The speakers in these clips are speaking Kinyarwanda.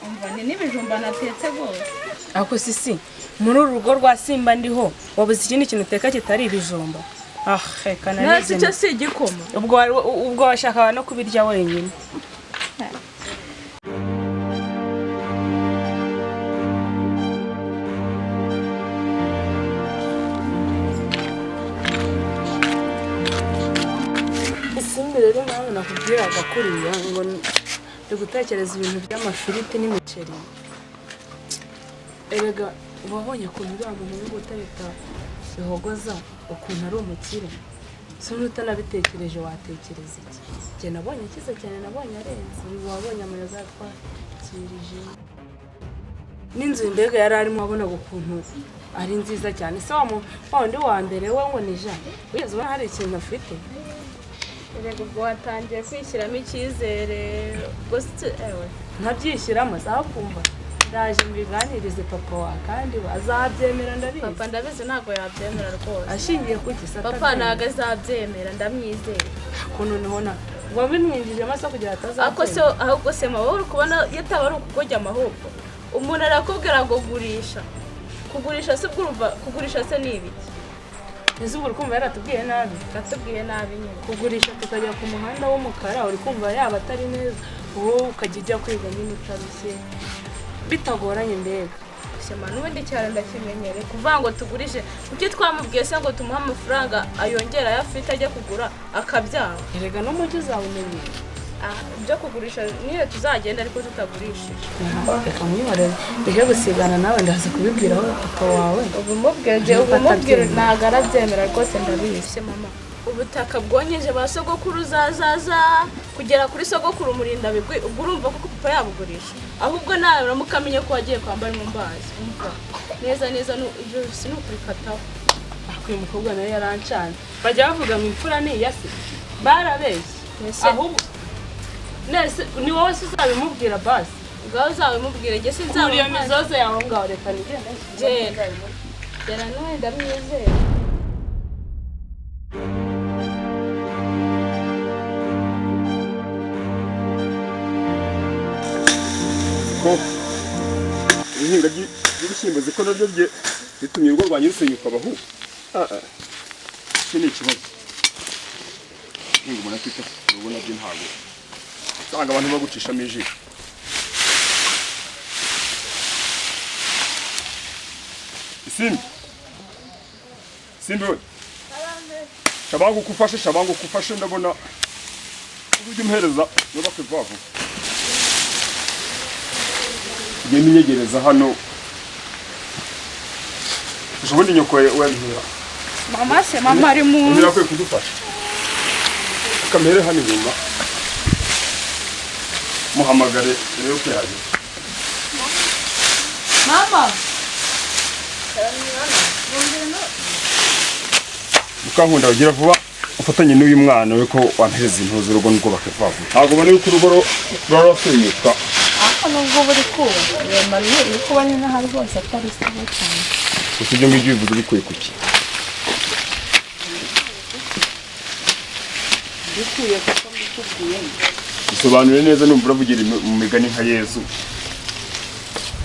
Umva, ni n'ibijumba natetse rwose. Ako sisi, muri uru rugo rwa Simba ndiho wabuze ikindi kintu uteka kitari ibijumba? Ah, reka. Nasi icyo nanigene. Si igikoma. Ubwo washakaga no kubirya wenyine. Isimbi rero, nawe nakubwiraga kuriya ngo ndi gutekereza ibintu by'amafiriti n'imiceri. Erega wabonye ukuntu uriya muhungu utareta bihogoza, ukuntu ari umukire? Si utanabitekereje watekereza iki? Njye nabonye akize cyane, nabonye arenze. Wabonye amayoga yatwakirije n'inzu, mbega yari arimo, wabonaga ukuntu ari nziza cyane. Se wa wundi wa mbere we ngo ni Jean, wigeze ubona hari ikintu afite? Erega ubwo watangiye kwishyiramo icyizere, ubwo si ewe. Nkabyishyiramo sawa, kumva ndaje mbiganirize papa wa, kandi we azabyemera, ndabizi. Papa ndabizi ntabwo yabyemera rwose. Ashingiye ku ki se Papa atabyemera? Ntabwo azabyemera, ndamwizeye. Ukuntu niho na wabimwinjijemo se kugira Ako se atazabyemera? Ahubwo se mama, wowe uri kubona iyo ataba ari ukugorya? Ahubwo umuntu arakubwira ngo gurisha, kugurisha se, ubwo urumva kugurisha se ni ibiki? Ese ubwo uri kumva yaratubwiye nabi? Atubwiye nabi nyine. Kugurisha tukajya ku muhanda w'umukara, uri kumva yaba atari neza? Wowe ukajya ujya kwiga nyine utarushye, bitagoranye mbega. Shema, n'ubundi cyane ndakimenyereye kuvuga ngo tugurishe. Kuki twamubwiye se ngo tumuhe amafaranga ayongera ayo afite ajya kugura akabyanga? Erega n'umujyi uzawumenyera. Ah, ibyo kugurisha niyo tuzagenda ariko tutagurishije. Reka mwihorere, ndeke gusigana nawe, ndaza kubibwiraho papa wawe. Ubu mubwire, ubu mubwire, ntabwo arabyemera rwose, ndabizi. Mama, ubutaka bwonkeje ba sogokuru zazaza kugera kuri sogokuru Murindabigwi, ubwo urumva ko papa yabugurisha? Ahubwo nawe uramuka amenye ko wagiye kwambara imumbazi, umva neza neza ibyo si ni ukurikataho. Ariko uyu mukobwa nawe yarancanye. Bajya bavuga ngo imfura ni iya se, barabeshye. Ese- Ahubwo nese ni wowe se uzabimubwira basi? Ubwawe uzabimubwire, njye sinzaba Kura iyo mpari. mizozo yawe ngaho, reka nigende. Genda. Gera nawe, ndamwizeye. Ko ibihinga by'ibishyimbo ziko nabyo bye bitumye urugo rwanjye rusenyuka abahu. Ah, ah. Iki ni ikibazo. Guhinga umuntu atita ku rugo nabyo ntabwo usanga abantu bagucishamo ijisho. Isimbi, Isimbi we, shabangu kufashe, shabangu kufashe, ndabona ujya umuhereza yubake vuba vuba. Ngenda inyegereza hano. Ubundi nyoko we mpera. Mama se, mama ari mu Mpera akwiye kudufasha. Kamere hano inyuma, muhamagare rero ko yageze. Mama. Mukankunda, ugira vuba ufatanye n'uyu mwana we ko wampereza intuzo, urugo nubwo bakava vuba. Ntabwo ubona yuko urugo rurasenyuka? Ariko nubwo buri kubaka rema, uri kubona inaha rwose atari sawa cyane. Gusa ibyo ngibyo bivuze ubikuye ku ki? Bikuye kuko mbikubwiye. Bisobanure neza, numva uravugira mu migani nka Yezu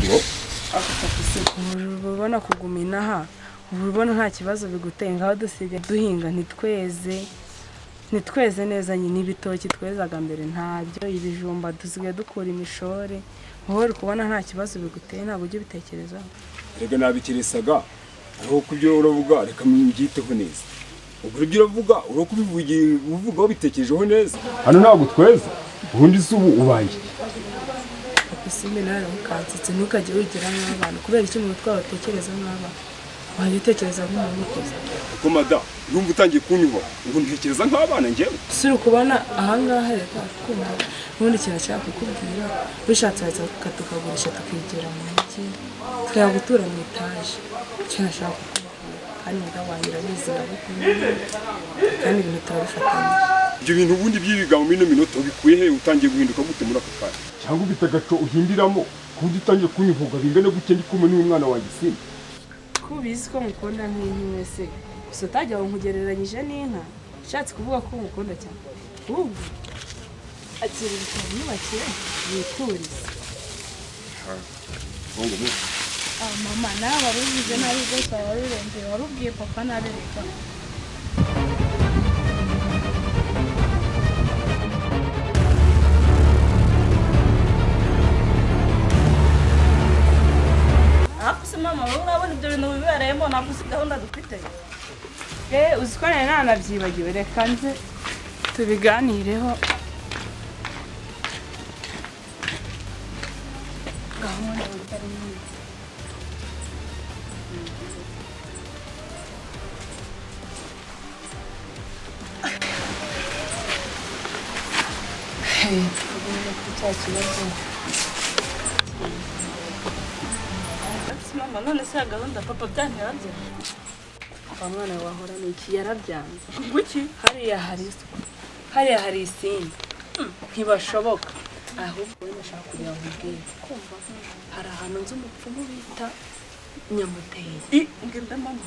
ngo. Ubu ubona kuguma inaha, ubu ubona nta kibazo biguteye? Ngaho dusigaye duhinga ntitweze, ntitweze neza nyine. Ibitoki twezaga mbere ntabyo, ibijumba dusigaye dukura imishore. Wowe uri kubona nta kibazo biguteye? Ntabwo ujya ubitekerezaho? Rega nabikeresaga, ariko ku byo uravuga reka mbyiteho neza. Ubwo ibyo uravuga urakubivugira uvuga wabitekerejeho neza. Hano ntabwo tweza. Ubundi se ubu ubaye iki? Isimbi, nawe ukansitse. Ntukajye wigira nk'abana. Kubera iki mu mutwe wawe utekereza nk'abana? Wajya utekereza nk'umuntu ukuze. Kuko mada, urumva utangiye kunyuba ngo ntekereza nk'abana njyewe. Si uri kubona ahangaha? Reka kumva, ubundi ikintu nshaka kukubwira, bishatse waza tukagurisha tukigira mu mujyi, tukajya gutura mu itaje. Icyo nashaka kukubwira, kandi mugabo wanjye urabizi ndagukunda, kandi ibintu turabifatanyije. Ibyo bintu ubundi by'ibigambo bino minota ubikuye he? Utangiye guhinduka gute muri aka kanya? Cyangwa ufite agaco uhindiramo ku buryo utangiye kunyuhuga bingana gutya ndi kumwe n'uyu mwana wanjye Simba? Ko ubizi ko mukunda nk'inka imwe se, gusa utajya ngo nkugereranyije n'inka, ushatse kuvuga ko mukunda cyane. Ubu akira ibitaro, yubakire, witurize. Ngo mu Ah, mama nawe wari ubivuze nabi rwose, wari urengeye, wari ubwiye papa nabi reka. Ariko se mama, wowe urabona ibyo bintu bibereyemo? Ntabwo uzi gahunda dufite. Uzi ko nari nanabyibagiwe, reka nze tubiganireho. Gahunda itari myiza. Tugumye kuri cya kibazo. Ariko se mama, none se ya gahunda papa byantera bye? Wa mwana wahora ni iki, yarabyanze. Kuki? Hariya hari isuku, hariya hari isimbi, ntibashoboka. Ahubwo wowe ndashaka kugira ngo ubwire kumva, hari ahantu nzi umupfumu bita Nyamuteye. I ngenda mama.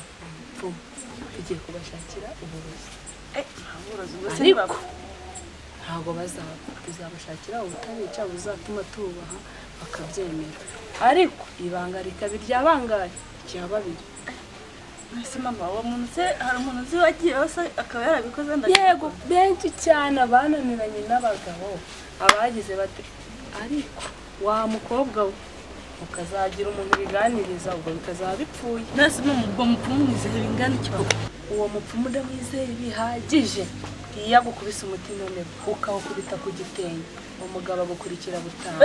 Umupfumu tugiye kubashakira uburozi. Uburozi ubwo se? Ariko Baba ntabwo bazapfa, tuzabashakira ubutabica buzatuma tubaha bakabyemera, ariko ibanga rikaba irya bangahe? Irya babiri. Ese mama, uwo muntu se hari umuntu uzi wagiye wese akaba yarabikoze? Ndagira Yego, benshi cyane abananiranye n'abagabo, abagize bate. Ariko wa mukobwa we, ukazagira umuntu ubiganiriza, ubwo bikazaba bipfuye. None se mama, ubwo mupfumu mwizeye bingana iki papa? Uwo mupfumu ndamwizeye bihagije. Iyo agukubise umuti noneho ukawukubita ku gitenge, umugabo agukurikira butanu.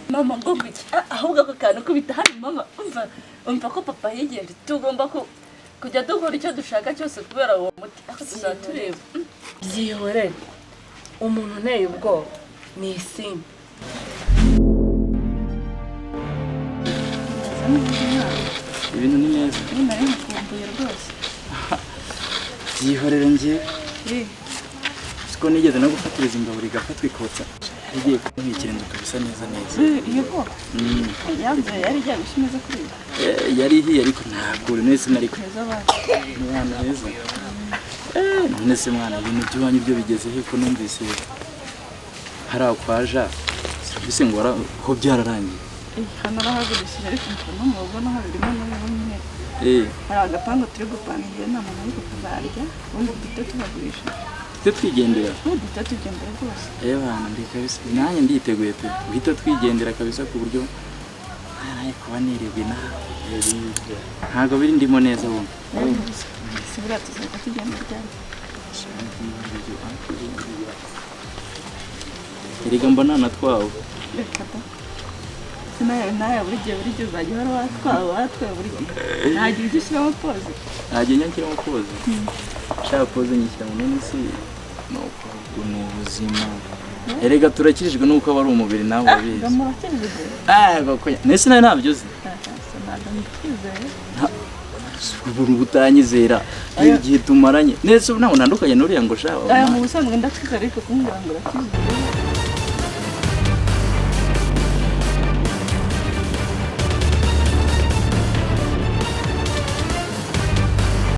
Mama, ngo kuki? Ah, ahubwo ako kantu kubita hano mama, umva umva ko papa yigenje, tugomba kujya dukora icyo dushaka cyose kubera uwo muti, ariko tuzaba tureba. Byihorere, umuntu unteye ubwoba ni isimbi. Ibintu ni neza. Nari nkukumbuye rwose. Byihorere njye. Siko nigeze no gufatiriza imbabura igafatwa ikotsa, igiye kuntwikira inzu kabisa neza neza. Yego. Yanze yari igiye gushimeza kuri ibi. Yari ihiye, ariko ntabwo none sinari Heza bana. Umwana heza. None se mwana, ibintu by'iwanyu byo bigeze he, ko numvise hari akwaja serivisi ngo ho byararangiye? Hano arahagurishije, ariko no mu rugo naho birimo n'ubu nyine. Hari agapangu turi gupanga, igihe nta muntu uri kuzarya, ubundi duhite tubagurisha. Tujye twigendera. Ubundi duhite tugendera rwose. Bana, ndi kabisa nanjye nditeguye pe, guhita twigendera kabisa, ku buryo naye kuba nirirwa inaha ntabwo biri ndimo neza ubu. Si buriya tuzahita tugenda ryari? Erega mba nanatwawe. Reka da. Nawe nawe buri gihe uzajya uhora watwawe watwawe buri gihe, nta gihe ujya ushyiramo pause. Ntajya njya nshyiramo pause, nshaka pause nyishyira mu minsi, ni uko ubwo ni ubuzima. Erega turakijijwe nuko aba ari umubiri, nawe urabizi. Ngo murakijijwe? Ah, koko nese nawe ntabyo uzi? Ntabwo nkwizeye. Ubu butanyizera igihe tumaranye nese ubu ntabwo ntandukanye n'uriya ngo shaba. Aya, mu busanzwe ndakwizera, ariko kumbwira ngo urakijijwe.